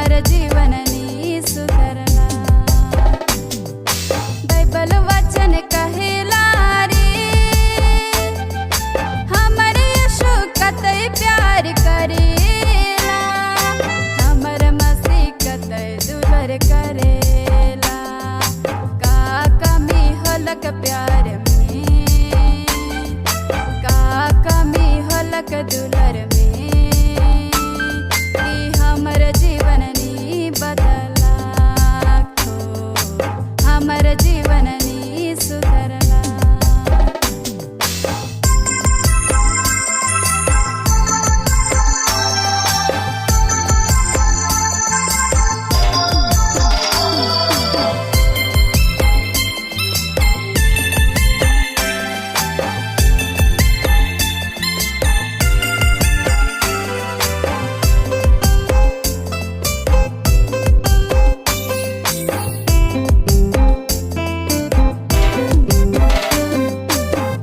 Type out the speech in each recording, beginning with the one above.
हमर जीवन नी सुधरला। बाइबल वचन कहेला रे, हमर यीशु कतई प्यार करेला, हमर मसीह कतई दुलर करेला। का कमी होलक प्यार में, का कमी होलक दुलर में, कि हमर जीवन नी बदला हो, हमर जीवन नी सुधरला।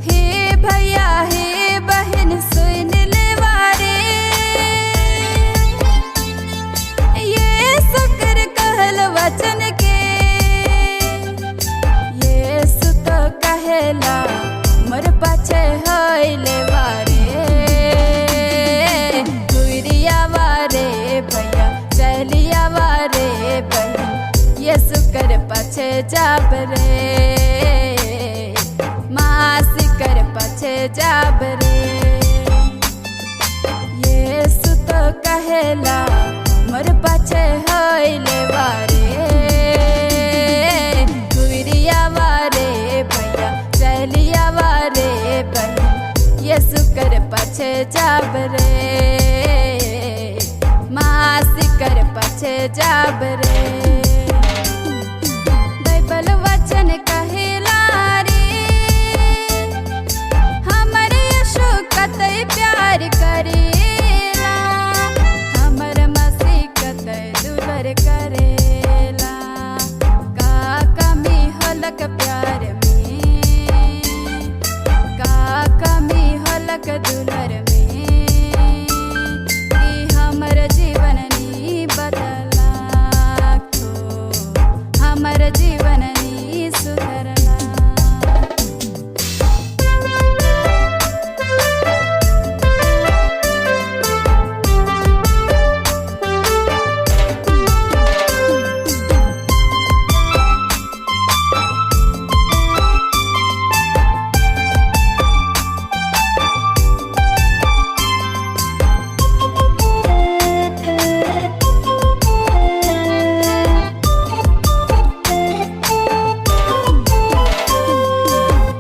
हे भैया हे बहन सुन लेवा रे, ये शुक्र कहल वचन के, ये सुत कहेला मोर पाछे होइले वारे, गुरिया वारे भैया चलिया वारे बहन, ये शुक्र पाछे जाब रे, मासी कर पाछे जाब रे। येसु तो कहेला मोर पाछे होइले वारे, गुरिया वारे भैया चलिया वारे बहन, येसु कर पाछे जाब रे, मासी कर पाछे जाब रे। बाइबल वचन कहेला रे, हमर यीशु कतई प्यार करेला, हमर मसीह कतई दुलर करेला। का कमी होलक प्यार में, का कमी होलक दुलर में, कि हमर जीवन नी बदला हो, हमर जीवन नी सुधरला।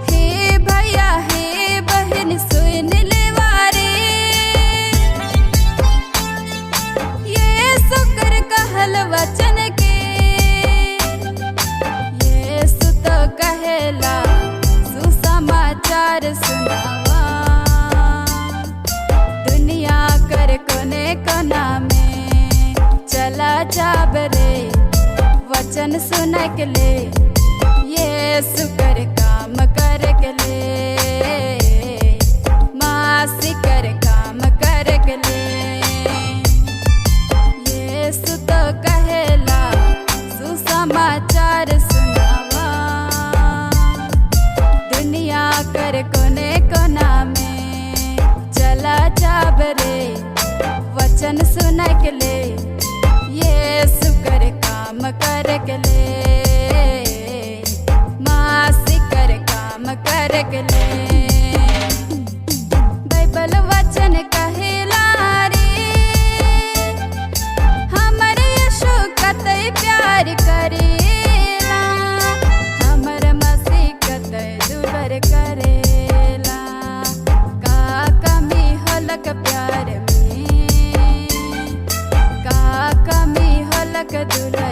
हे भैया हे बहन सुन लेवा रे, ये शुक्र कहल वचन के, ये सुत कहेला सुसमाचार सुनावा, दुनिया कर कोने कोना में चला जाब रे, वचन सुनक के ले, ये कर काम कर के ले, मासी कर काम कर के ले। ये तो कहेला सुसमाचार सुनावा, दुनिया कर कोने कोना में चला जाब रे, वचन सुनक ले, ये कर काम कर के ले, मासी कर काम कर के ले। बाइबल वचन कहेला रे, हमर यीशु कतई प्यार करेला, हमर मसीह कतई दुलर करेला। का कमी होलक प्यार में, का कमी होलक दुलर